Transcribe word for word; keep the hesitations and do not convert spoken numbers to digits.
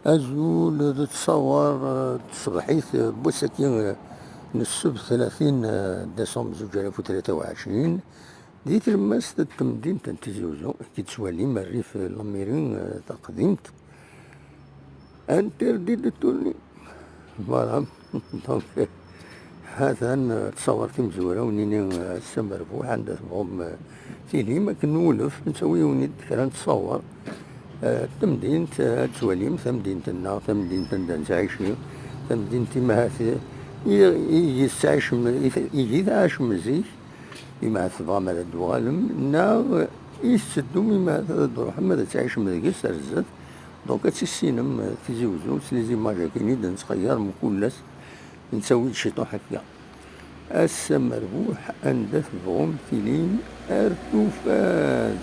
Azul d ttṣawar, eh, tṣebḥit, eh, n wass-agi, eh, n ssebt tlatin, eh, décembre zuǧ alaf u tlata u ɛecrin, di tlemmast n temdint n Tizi Uzzu, i yettwalim rrif n Lamiri, eh, taqdimt, interdit de tourner. Voilà. Donc, ha-t-an, eh, ttṣawar timezwura, ur nini, eh, ass amerbuḥ, anda tebɣum, eh, tilim, akken nwulef, nettawi-wen-id kra n ttṣawar, eh, n temdint, eh, ad twalim tamdint-nneɣ, tamdint anda nettɛici, tamdint imahat, eh, i, i, i tettɛicem, i, i tɛacem zik, imahat tebɣam ad d-tuɣalem, neɣ i tetteddum imahat ad d-truḥem ad tɛicem deg-s ar zdat. Donc, ad tissinem, eh, Tizi Uzzu s les images-agi i d-nettxeyyar mkul ass, nettawi-d ciṭuḥ akka. Ass amerbuḥ, anda tebɣum tilim ar tufat.